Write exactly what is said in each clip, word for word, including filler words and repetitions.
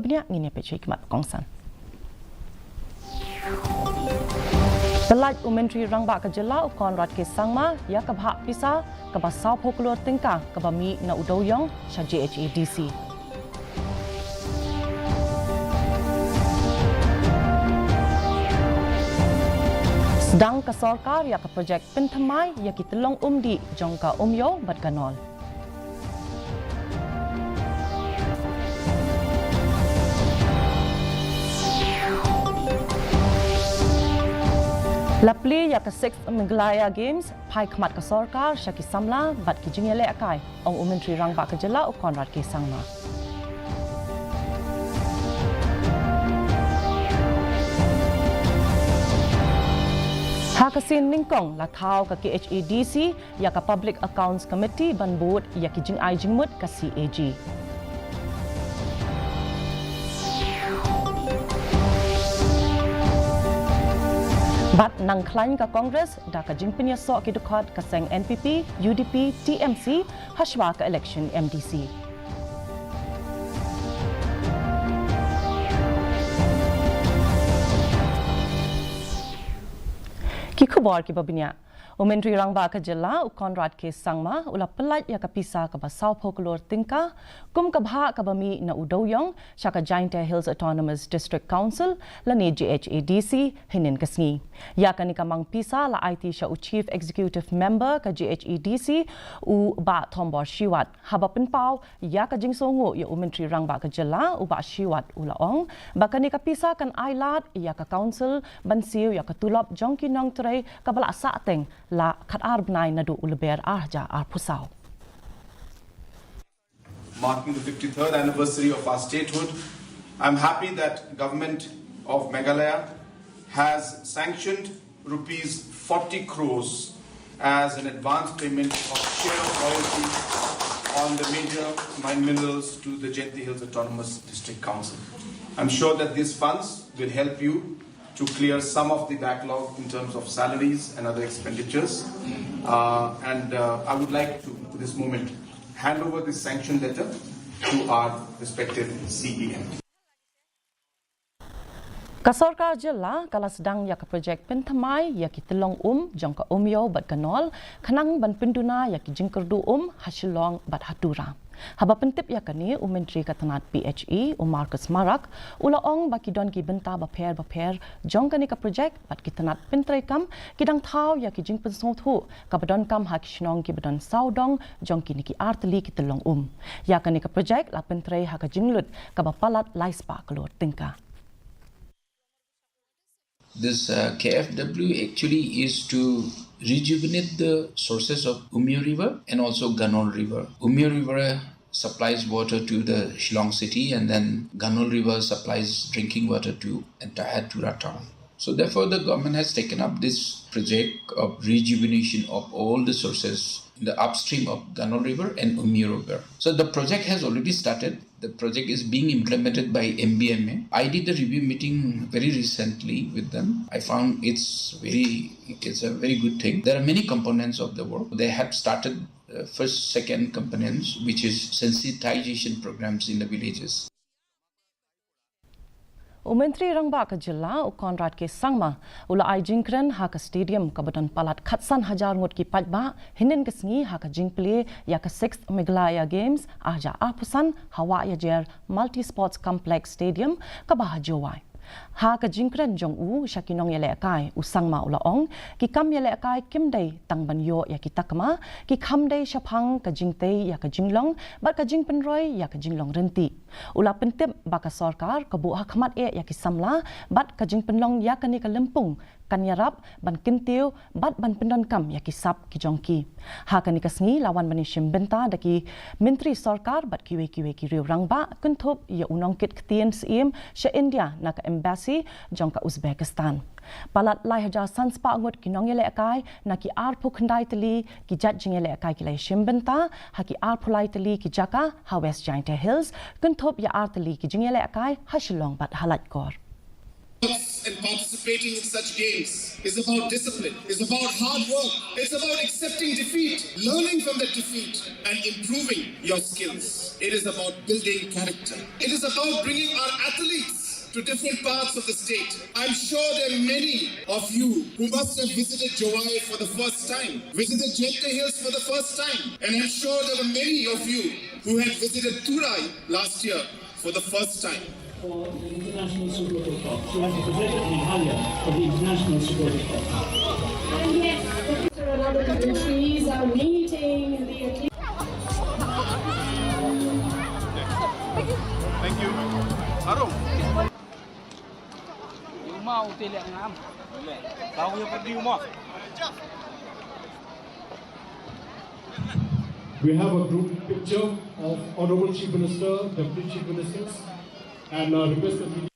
Bniah ngin ïa peit sha ki mat kongsan. Pyllait u Myntri Rangbah ka Jylla u Conrad K Sangma ïa ka bhah pisa kaba sawphew klur tyngka kaba mih na u dewïong sha J H A D C. Sdang ka sorkar ïa ka projek pynthymmai ïa ki tyllong umdih jong ka Umiew bad ka Nol. La plie ïa ka sixth Meghalaya Games phai khmat ka sorkar sha ki samla bad ki jingïalehkai, ong u Myntri Rangbah ka Jylla u Conrad K Sangma. Ha ka sien nyngkong la thaw ka K H A D C ïa ka Public Accounts Committee ban bud ïa ki jingai jingmut ka C A G. Bad nang khlaiñ ka Congress da ka jingpynïasoh ki dkhot ka seng N P P, U D P, T M C hashwa ka election M D C. Ki khubor kiba bniah. U Myntri Rangbah ka Jylla u Conrad K Sangma u la pyllait ïa ka pisa kaba sawphew klur tyngka kum ka bhah kaba mih na u dewïong sha ka Jaintia Hills Autonomous District Council lane J H A D C hynnin ka sngi. Ïa kane ka mang pisa la aiti sha u Chief Executive Member ka J H A D C u Bah Thombor Shiwat. Haba pynpaw ïa ka jingsngewnguh ïa u Myntri Rangbah ka Jylla u Bah Shiwat u la ong ba kane ka pisa kan ailad ïa ka Council ban siew ïa ka tulop jong ki nongtrei kaba la sahteng la khatar bnai naduh u Lber arhajar arphew saw. Marking the fifty-third anniversary of our statehood, I'm happy that Government of Meghalaya has sanctioned rupees forty crores as an advance payment of share of royalty on the major mine minerals to the Jaintia Hills Autonomous District Council. I'm sure that these funds will help you to clear some of the backlog in terms of salaries and other expenditures. Uh, and uh, I would like to, for this moment, hand over this sanction letter to our respected C E M. Ka sorkar jylla ka la sdang ïa ka projek pynthymmai ïa ki tyllong um jong ka Umiew bad ka Nol, khnang ban pynduna ïa ki jingkyrduh um ha Shillong bad ha Tura. Haba pyntip ïa kane, u Myntri ka tnat P H E, u Marcuise Marak, u la ong ba ki don ki bynta bapher bapher jong kane ka projek bad ki tnat pyntreikam ki dang thaw ïa ki jingpynsngewthuh kaba donkam ha ki shnong kiba don sawdong jong kine ki artylli ki tyllong um. Ïa kane ka projek la pyntrei ha ka jinglut kaba palat lai spah klur tyngka. This uh, K F W actually is to rejuvenate the sources of Umiew River and also Ganol River. Umiew River supplies water to the Shillong city, and then Ganol River supplies drinking water to entire Tura town. So therefore, the government has taken up this project of rejuvenation of all the sources in the upstream of Ganol River and Umiew River. So the project has already started. The project is being implemented by M B M A. I did a review meeting very recently with them. I found it's very, it's a very good thing. There are many components of the work. They have started uh, first, second components, which is sensitization programs in the villages. U Myntri Rangbah ka jylla, u Conrad K Sangma, u la ai jingkren ha ka stadium kaba don palat khatsan hajar ngut ki paidbah, hynnin ka sngi ha ka jingplie ïa ka sixth Meghalaya Games arhajar arphew san ha Wahïajer Multi Sports Complex Stadium kaba ha Jowai. Ha ka jingkren jong u sha ki nongïalehkai, u Sangma u la ong, ki kam ïalehkai kim dei tang ban ïoh ïa ki takma, ki kham dei shaphang ka jingtei ïa ka jinglong bad ka jingpynroi ïa ka jinglong ryntih. U la pyntip ba ka sorkar ka buh ha khmat eh ïa ki samla bad ka jingpynlong ïa kane ka lympung kan ïarap ban kyntiew bad ban pyndonkam ïa ki sap ki jong ki. Ha kane ka sngi la wan ban ïashim bynta da ki myntri sorkar bad kiwei kiwei ki riew rangbah, kynthup ïa u nongkit ktien syiem sha India na ka embassy jong ka Uzbekistan. Palat lai hajar san spah ngut ki nongïalehkai na ki arphew khyndai tylli ki jait jingïalehkai ki la ïashim bynta ha ki arphew lai tylli ki jaka ha West Jaintia Hills, kynthup ïa ar tylli ki jingïalehkai ha Shillong bad ha Laitkor. And participating in such games is about discipline, it's about hard work, it's about accepting defeat, learning from that defeat, and improving your skills. It is about building character. It is about bringing our athletes to different parts of the state. I'm sure there are many of you who must have visited Jowai for the first time, visited Jaintia Hills for the first time, and I'm sure there were many of you who had visited Turai last year for the first time. For the international supporters club. She has represented Meghalaya for the international supporters club. And yes, the another countries are meeting the Thank you. Arung. Di rumah hotel yang ngam. Kau yang pergi rumah. We have a group picture of Honorable Chief Minister, Deputy Chief Ministers, and uh, request the media.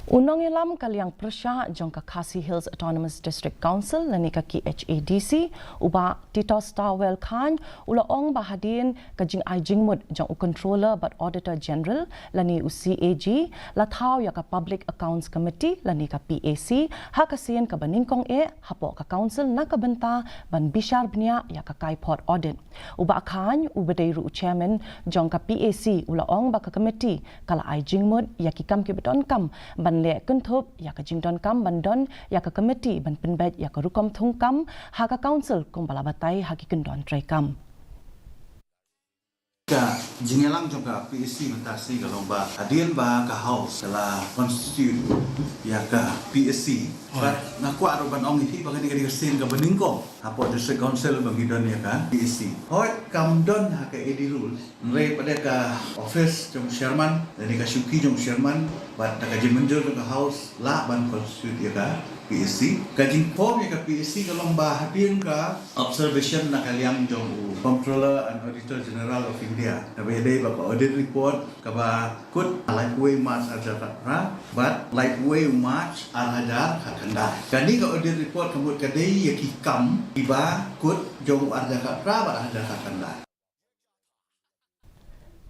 U nongïalam ka liang pyrshah jong ka Khasi Hills Autonomous District Council lane ka K H A D C, u Bah Titosstarwell Chyne, u la ong ba hadien ka jingai jingmut jong u Controller bad Auditor General lane u C A G, la thaw ïa ka Public Accounts Committee lane ka P A C ha ka sien kaba nyngkong eh hapoh ka Council na ka bynta ban bishar bniah ïa ka kaiphod audit. U Bah Chyne, uba dei ruh u Chairman jong ka P A C, u la ong ba ka Committee ka la ai jingmut ïa ki kam kiba donkam ban leh kynthup ïa ka jingdonkam ban don ïa ka Committee ban pynbeit ïa ka rukom thungkam ha ka Council kumba la batai ha ki kyndon treikam. Ka jingïalang jong ka P A C mynta shi ka long ba hadien ba ka House ka la constitute ïa ka P A C. Bad nga kwah ruh ban ong ïa phi ba kane ka dei ka sien kaba nyngkong hapoh District Council ba ngi don ïa ka P A C. Hooid kam don ha ka A D rules, hynrei pat ka office jong u Chairman lane ka shuki jong u Chairman bad da ka jingmynjur jong ka House lah ban constitute ïa ka P A C. Ka jingform ïa ka P A C ka long ba hadien ka observation na ka liang jong u Controller and Auditor General of India, kaba ïadei bad ka audit report kaba kut laiphew wei March ar hajar khatphra bad laiphew wei March ar hajar khatkhyndai. Kane ka audit report ka mut ka dei ïa ki kam kiba kut jong u ar hajar khatphra bad ar hajar khatkhyndai.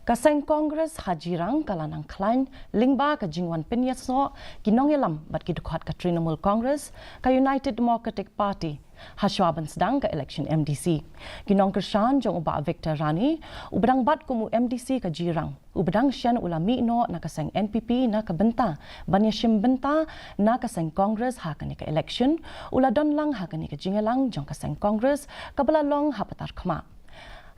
Ka seng Congress ha Jirang ka la nang khlaiñ lyngba ka jingwan pynïasoh ki nongïalam bad ki dkhot ka Trinamool Congress, ka United Democratic Party, hashwa ban sdang ka election M D C. Ki nongkyrshan jong u Bah Victor Rani, uba dang bat kum u M D C ka Jirang, uba dang shen u la mih noh na ka seng N P P na ka bynta ban ïashim bynta na ka seng Congress ha kane ka election, u la don lang ha kane ka jingïalang jong ka seng Congress kaba la long ha Patarkhmah.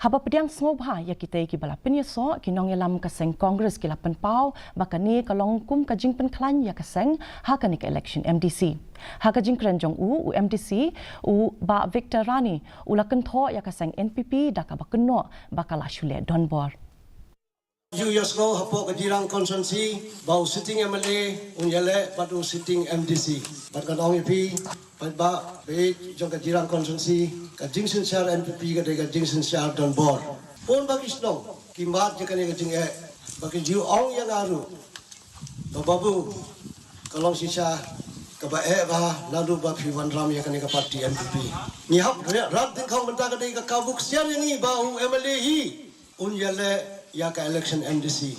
Haba pdiang sngewbha ïa kitei kiba la pynïasoh, ki nongïalam ka seng Congress ki la pynpaw ba kane ka long kum ka jingpynkhlaiñ ïa ka seng ha kane ka election M D C. Ha ka jingkren jong u, u M D C, u Bah Victor Rani, u la kynthoh ïa ka seng N P P da kaba kynnoh ba ka la shu leh donbor. Ju ïohsngew hapoh ka Jirang Constituency ba u sitting M L A un ïaleh bad u sitting M D C. Bad ngan ong ïa phi, paidbah ba ïeit jong ka Jirang Constituency, ka jingsynshar N P P ka dei ka jingsynshar donbor. Bun ba ki shnong ki mad ïa kane ka jingeh, ba ki ju ong ïa nga ruh ba babu, ka long shisha kaba eh bha naduh ba phi wanrah ïa kane ka party N P P. Ngi hap rat dyngkhong mynta, ka dei ka kabu ksiar ïa ngi ba u M L A hi un ïaleh ïa ka election M D C.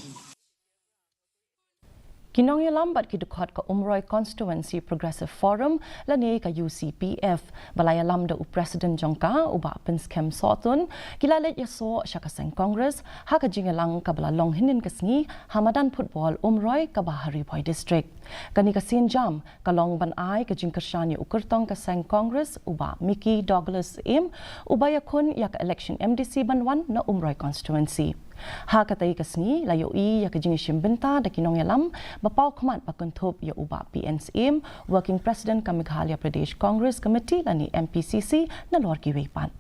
Ki nongïalam bad ki dkhot ka Umroi Constituency Progressive Forum lane ka U C P F, ba la ïalam da u President jong ka, u Bah Pynskhem Sohtun, ki la leit ïasoh sha ka seng Congress ha ka jingïalang kaba la long hynnin ka sngi ha madan football Umroi kaba ha Ri Bhoi District. Kane ka sienjam ka long ban ai ka jingkyrshan ïa u kyrtong ka seng Congress, u Bah Mickey Douglas Syiem, uba ïakhun ïa ka election M D C ban wan na Umroi Constituency. Ha katei ka sngi la ïohi ïa ka jingïashim bynta da ki nongïalam ba paw khmat ba kynthup ïa u Bah P N Syiem, Working President ka Meghalaya Pradesh Congress Committee lane M P C C, nalor kiwei pat.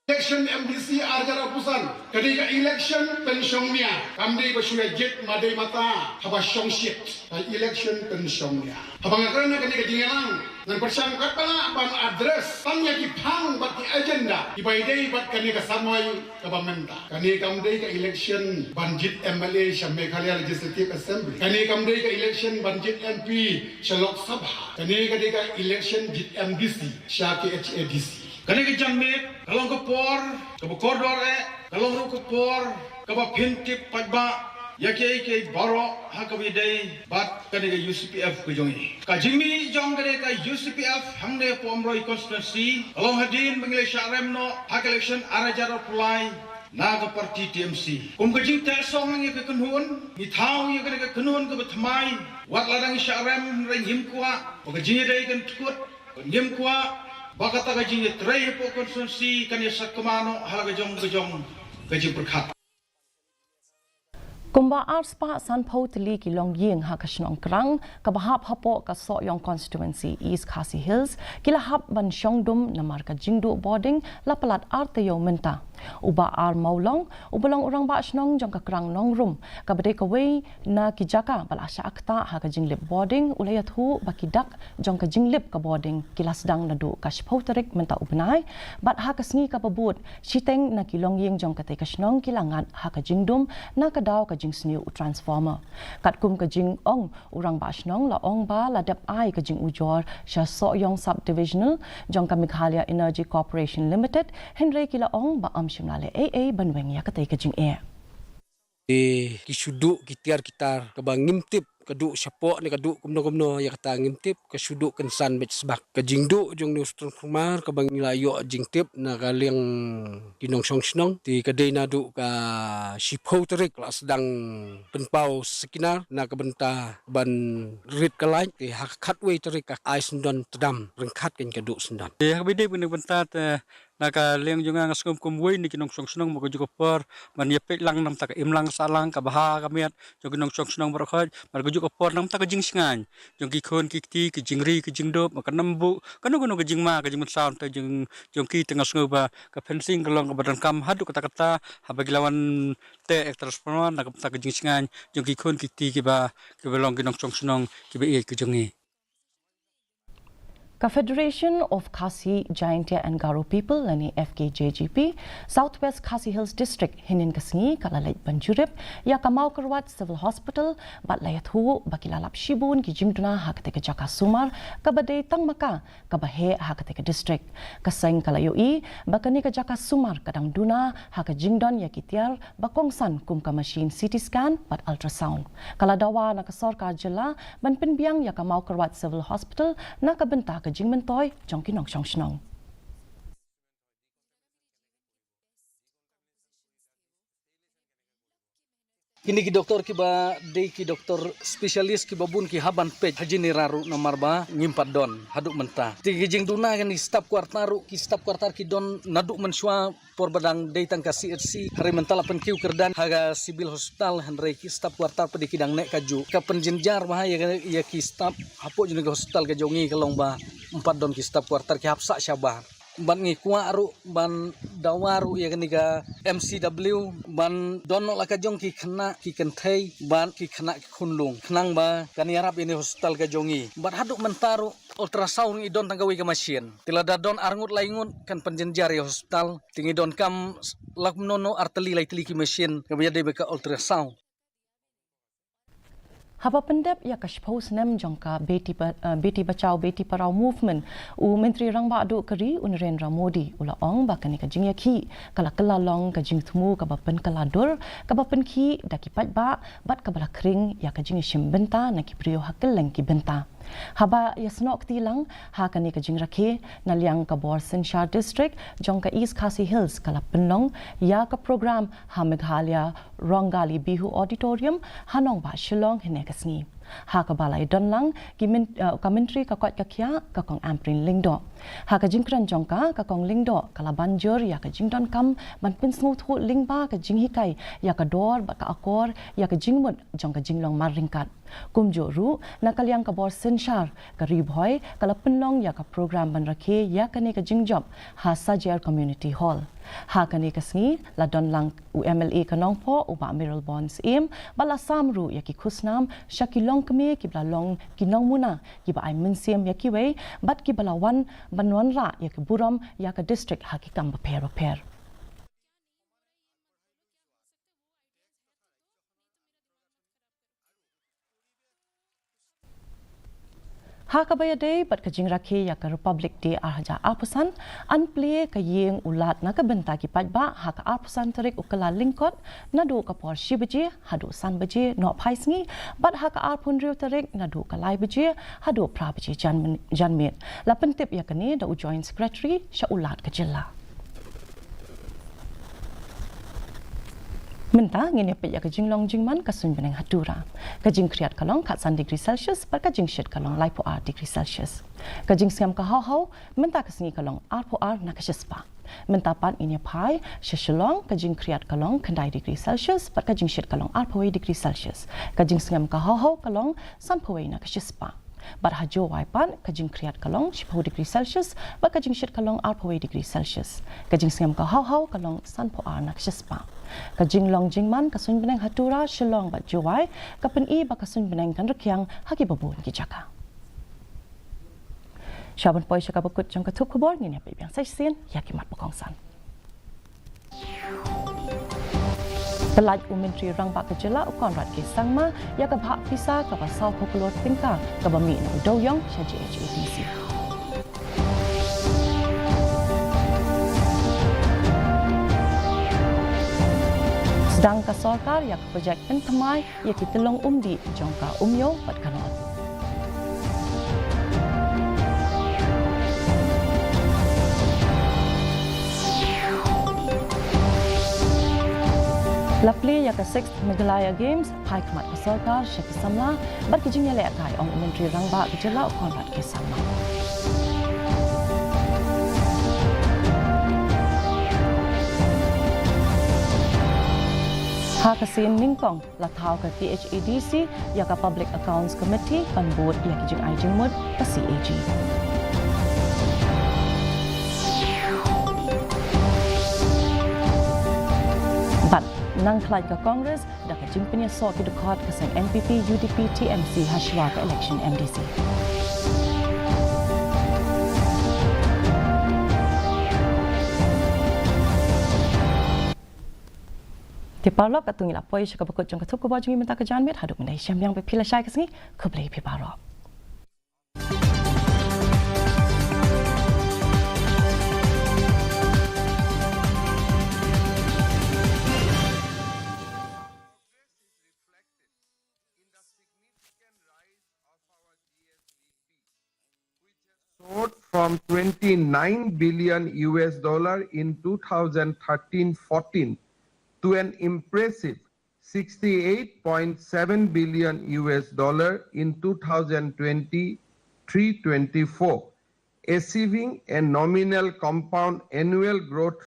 Election M D C ar hajar arphew san ka dei ka election pynshong nia, kam dei ba shu ïa jied ma dei mata haba shong shit. Ka election pynshong nia. Haba nga kren ha kane ka jingïalang, ngan pyrshang katba lah ban address tang ïa ki phang bad ki agenda kiba ïadei bad kane ka samoi kaba mynta. Kane kam dei ka election ban jied M L A sha Meghalaya Legislative Assembly. Kane kam dei ka election ban jied M P sha Lok Sabha. Kane ka dei ka election jied M D C sha K H A D C. Kane ka janmiet ka long ka por kaba kordor eh, ka long ruh ka por kaba pyntip paidbah ïa kiei kiei baroh ha kaba ïadei bad kane ka U C P F ka jong i. Ka jingmih jong kane ka U C P F hangne Poumroi constituency ka long hadien ba ngi la shah rem noh ha ka election ar hajar arphew lai na ka party T M C. Kum ka jingteh song ïa ka kynhun, ngi thaw ïa kane ka kynhun kaba thymmai, wat la dang shah rem hynrei ngim kwah ba ka jingïadei kan tkut, ngim kwah ba kata ka jingïatrei hapoh constituency kan ïasakma noh ha la ka jong ka jong ka jingpyrkhat. Kumba arspah sanphew tylli ki longïing ha ka shnong Krang kaba hap hapoh ka Sohiong constituency East Khasi Hills ki la hap ban shong dum namar ka jingduh bording la palat ar taïew mynta. U Bah R Mawlong, uba long u rangbah shnong jong ka Krang Nongrum, kaba dei kawei na ki jaka ba la shah ktah ha ka jinglip bording, u la ïathuh ba ki dak jong ka jinglip ka bording ki la sdang naduh ka shiphew tarik mynta u bnai, bad ha ka sngi kaba bud shiteng na ki longïing jong katei ka shnong ki la ngat ha ka jingdum na ka daw ka jingsniew u transformer. Katkum ka jingong u rangbah shnong, la ong ba la dep ai ka jingujor sha Sohiong Sub-Divisional jong ka Meghalaya Energy Corporation Limited, hynrei ki la ong ba ym shym la leh ei ei ban weng ïa katei ka jingeh. Te ki shu duh ki tiar ki tar kaba ngim tip, ka duh shapoh ne ka duh kumno kumno ïa kata ngim tip, ka shu duh kynsan beit sbak. Ka jingduh jong une u transformer kaba ngi la ïoh jingtip na ka liang ki nongshong shnong, te ka dei naduh ka shiphew tarik la sdang pynpaw sikinar na ka bynta ban rit ka light, te ha ka khatwei tarik ka ai syndon tdam ryngkat kein ka duh syndon. Te ha kaba ïadei bad kane ka bynta te na ka liang jong nga, nga sngewbha kum uwei na ki nongshong shnong ba kajuh ka por ban ïapeit lang namar ka imlang sahlang kaba ha ka miat jong ki nongshong shnong baroh khoit, bad kajuh ka por namar ka jingshngaiñ jong ki khun ki kti, ki jingri ki jingdup, ka nambuk, kano kano ka jingma ka jingmynsaw te jong, jong ki, te nga sngewbha ka fencing ka long kaba donkam haduh katta katta haba ki la wan teh ïa ka transformer na ka bynta ka jingshngaiñ jong ki khun ki kti kiba, kiba long ki nongshong shnong kiba ïeit ka jong ngi. Ka Federation of Khasi Jaintia and Garo People lane F K J G P South West Khasi Hills District hynnin ka sngi ka la leit ban jurip ïa ka Mawkyrwat Civil Hospital bad la ïathuh ba ki la lap shibun ki jingduna ha katei ka jaka sumar kaba dei tang ma ka kaba heh ha katei ka district. Ka seng ka la ïohi ba kane ka jaka sumar ka dang duna ha ka jingdon ïa ki tiar ba kongsan kum ka machine C T scan bad ultrasound. Ka la dawa na ka sorkar jylla ban pynbiang ïa ka Mawkyrwat Civil Hospital na ka bynta ka jingmyntoi jong ki nongshong shnong. Kine ki doktor kiba dei ki doktor specialist kiba bun ki hap ban peit ha jingïarap ruh namar ba ngim pat don haduh mynta. Te ki jingduna kine ki staff quarter ruh, ki staff quarter ki don naduh mynshuwa por ba dang dei tang ka C H C, hynrei mynta la pynkiew kyrdan ha ka civil hospital, hynrei ki staff quarter pat ki dang neh kajuh. Ka pynjynjar bha ïa, ïa ki staff hapoh jong ka hospital ka jong ngi ka long ba ym pat don ki staff quarter, ki hap sah shabar. Bad ngi kwah ruh ban dawa ruh ïa kane ka M C W ban don noh la ka jong ki khynnah ki kynthei bad ki khynnah ki khunlung, khnang ba kan ïarap ïa kane ka hospital ka jong ngi. Bad haduh mynta ruh ultrasound ngi don tang kawei ka machine. Te lada don arngut laingut kan pynjynjar ïa ka hospital. Te ngi donkam la kumno kumno ar tylli lai tylli ki machine kaba ïadei bad ka ultrasound. Haba pyndep ïa ka shiphew snem jong ka Beti Ba-, eh, Beti Bachao Beti Padhao Movement, u Myntri Rangbah Duh ka Ri u Narendra Modi u la ong ba kane ka jingïakhih ka la kylla long ka jingthmu kaba pynkylla dur, kaba pynkhih da ki paidbah bad kaba la khring ïa ka jingïashim bynta na ki briew ha kylleng ki bynta. Haba ïasnoh kti lang ha kane ka jingrakhe, na liang ka bor synshar district jong ka East Khasi Hills ka la pynlong ïa ka program ha Meghalaya Rongali Bihu Auditorium ha nongbah Shillong hynne ka sngi. Ha kaba la ïadon lang ki myn-, eh, ka Myntri ka koit ka khiah ka Kong Ampareen Lyngdoh. Ha ka jingkren jong ka, ka Kong Lyngdoh ka la ban jur ïa ka jingdonkam ban pynsngewthuh lyngba ka jinghikai ïa ka dor bad ka akor ïa ka jingmut jong ka jinglong marryngkat. Kumjuh ruh, na ka liang ka bor synshar ka Ri Bhoi ka la pynlong ïa ka program ban rakhe ïa kane ka jingjop ha Sajer Community Hall. Ha kane ka sngi la don lang u M L A ka Nongpoh u Bah Mayralborn Syiem bad la sam ruh ïa ki khusnam sha ki longkmie kiba la long ki nongmuna kiba ai mynsiem ïa kiwei bad kiba la wan ban wanrah ïa ki burom ïa ka district ha ki kam bapher bapher. Ha kaba ïadei bad ka jingrakhe ïa ka Republic Day ar hajar arphew san, yn plie ka ïing u Lat na ka bynta ki paidbah ha ka arphew san tarik u Kyllalyngkot, naduh ka por shi baje haduh san baje nohphai sngi, bad ha ka arphew hynriew tarik naduh ka lai baje haduh phra baje jan, janmiet. La pyntip ïa kane da u Joint Secretary sha u Lat ka jylla. Mynta ngin ïa peit ïa ka jinglong jingman ka suiñ bneng ha Tura. Ka jingkhriat ka long khatsan degree Celsius bad ka jingshit ka long laiphew ar degree Celsius. Ka jingsngem ka haw haw mynta ka sngi ka long arphew ar na ka shispah. Mynta pat ngin ïa phai sha Shillong, ka jingkhriat ka long khyndai degree Celsius bad ka jingshit ka long arphew wei degree Celsius. Ka jingsngem ka haw haw ka long sanphew wei na ka shispah. Bad ha Jowai pat ka jingkhriat ka long shiphew degree Celsius bad ka jingshit ka long arphew wei degree Celsius. Ka jingsngem ka haw haw ka long sanphew ar na ka shispah. Ka jinglong jingman ka suiñ bneng ha Tura, Shillong bad Jowai ka pyni ba ka suiñ bneng kan rkhiang ha kiba bun ki jaka. Sha ban poi sha kaba kut jong ka thup khubor, ngin ïa peit biang sa shisien ïa ki mat ba kongsan. Pyllait u Myntri Rangbah ka jylla u Conrad K Sangma ïa ka bhah pisa kaba sawphew klur tyngka kaba mih na u dewïong sha J H A D C. Sdang ka sorkar ïa ka projek pynthymmai ïa ki tyllong umdih jong ka Umiew bad ka North. La plie ïa ka sixth Meghalaya Games, phai khmat ka sorkar sha ki samla bad ki jingïalehkai, ong u Myntri Rangbah ka jylla u Conrad K Sangma. Ha ka sien nyngkong, la thaw ka P H A D C ïa ka Public Accounts Committee ban bud ïa ki jingai jingmut ka C A G. Bad nang khlaiñ ka Congress da ka jingpynïasoh ki dkhot ka seng N P P, U D P, T M C ha shuwa ka election M D C. Te paralok, katto ngi la poi sha kaba kut jong ka thup khubor jong ngi mynta ka janmiet. Haduh mynne shem biang bad phi lashai ka sngi. Khublei phi baroh. Soared from twenty-nine billion U S dollar in two thousand thirteen fourteen to an impressive sixty-eight point seven billion U S dollar in two thousand twenty-three twenty-four, achieving a nominal compound annual growth